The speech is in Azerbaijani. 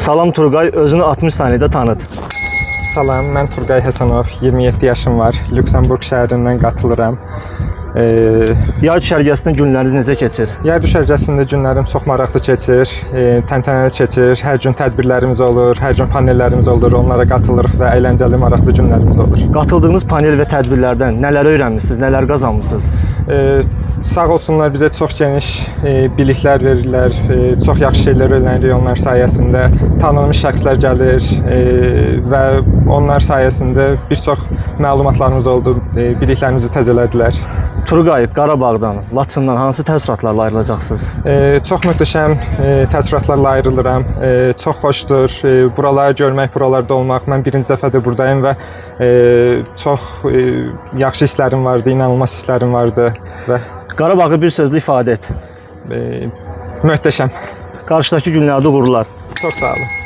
Salam Turqay, özünü 60 saniyədə tanıt. Salam, mən Turqay Həsənov, 27 yaşım var. Lüksemburq şəhərindən qatılıram. Yay düşərgəsində günləriniz necə keçir? Yay düşərgəsində günlərim çox maraqlı keçir, təntənəli keçir. Hər gün tədbirlərimiz olur, hər gün panellərimiz olur, onlara qatılırıq və əyləncəli, maraqlı günlərimiz olur. Qatıldığınız panel və tədbirlərdən nələr öyrənmisiniz, nələr qazanmısınız? Sağ olsunlar, bizə çox geniş biliklər verirlər, çox yaxşı şeylər öyrənirik onlar sayəsində. Tanınmış şəxslər gəlir və onlar sayəsində bir çox məlumatlarımız oldu, biliklərimizi təzələdilər. Turqay, Qarabağdan, Laçından hansı təəssüratlarla ayrılacaqsınız? Çox möhtəşəm təəssüratlarla ayrılıram. Çox xoşdur buraları görmək, buralarda olmaq. Mən birinci dəfədir burdayım və çox yaxşı hisslərim vardı, inanılmaz hisslərim vardı və Qarabağı bir sözlə ifadə et. Möhtəşəm. Qarşıdakı günlərdə uğurlar. Çox sağ olun.